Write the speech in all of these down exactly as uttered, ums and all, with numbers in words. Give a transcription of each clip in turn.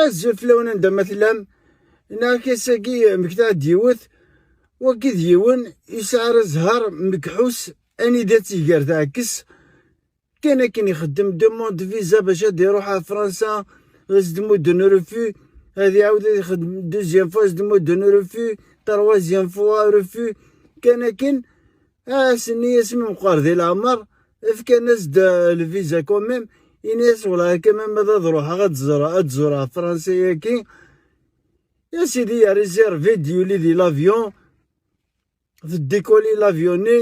Azul fell-awen anda ma tellam. Neɣ ass-agi mmektaɣ-d yiwet, wagi d yiwen yesɛa ara zzher mekḥus, anida tt-iger teɛkes. Kan akken ixeddem demande visa bac ad iruḥ ɣer Fransa, ad s-d-mudden refus, ad iɛawed ad ixeddem deuxième fois, ad s-d-mudden refus, troisième fois refus. Kan akken, ass-nni asmi meqqar di leɛmer, fkan-as-d, euh, lviza quand même, ini-as: "Wellah, quand même, ad, ad ruḥeɣ ad ẓreɣ, ad ẓreɣ Fransa-yagi." Ya sidi, yerréservi-d, yuli di l'avion, teddikuli l'avion-nni,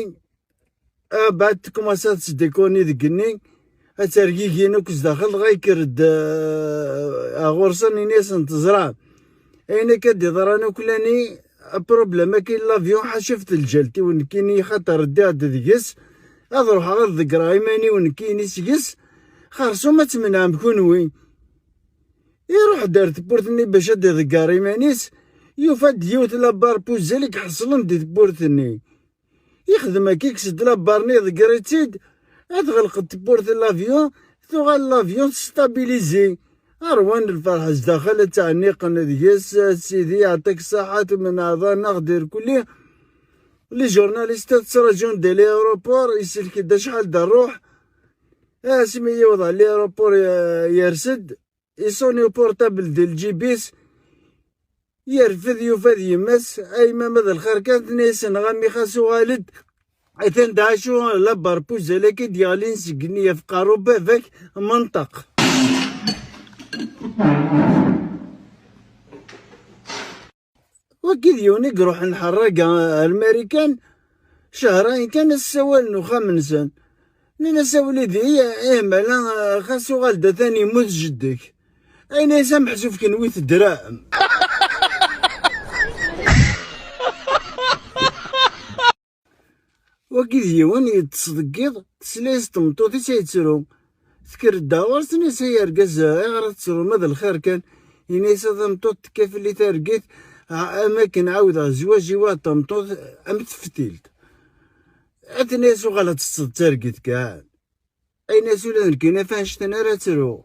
abad tkumasa tettdikuni deg-nni, ad tergigin akk zdaxel, dɣa yekker-d, euh, ɣur-sen, ini-asen: "Teẓram, ayen akka d-iḍran akk lani, problème-agi n l'avion ḥaca f teljalt-iw nekkini, xaṭer ddiɣ-d deg-s, ad ruḥeɣ ad ḍeggreɣ iman-iw nekkini seg-s, xersum ad tmenɛem kunwi." Iruḥ-d ar tewwurt-nni bac ad iḍegger iman-is, yufa-d yiwet la barre puzzle i iḥeṣlen di tewwurt-nni. Ixdem akka, ikkes-d la barre-nni, iḍegger-itt-id, ad ɣelqent tewwurt n l'avion, tuɣal l'avion testabilizi. Ṛwan lferḥ zdaxel, ad ttɛenniqen deg-s: "A sidi, yeɛṭik ṣṣaḥa, tumenɛeḍ-aneɣ-d irkelli." Les journalistes ttraǧun di l'aéroport, isellek-d acḥal d rruḥ. Asmi yewweḍ ɣer l'aéroport, eh, yers-d, isuni uportable di lǧib-is, yerfed, yufa d yemma-s. "A yemma, ma d lxir kan," tenna-yasen, "ɣami xas uɣal-d. Atan d acu la barre puzzle-agi d-yeɣlin seg igenni ɣef qerru baba-k, menṭeq." Wagi d yiwen i iruḥen ḥerraga ar Marikan, cehrayen kan ad ssawalen uxxam-nsen. Nnan-as: "A wlidi, eh, mala, eh, xas uɣal-d, atan yemmut jeddi-k." Ayen ay s ameḥsuf kenwi teddrem. Wagi d yiwen yeṭṭes deg yiḍ, tesla-yas tmeṭṭut-is yettru. Tekker-d ɣur-s, tenna-yas: "Ay argaz, ayɣer ad tettrum? Ma d lxir kan." Yenna-yas: "A tameṭṭut, tekka fell-i targit, a-, am akken ɛawdeɣ zzwaǧ-iw a tameṭṭut am teftilt." Ad tenna-yas: "Uɣal ad teṭṭseḍ d targit kan." Ayen-as ula d nekkini ɣef annect-en ara ttruɣ.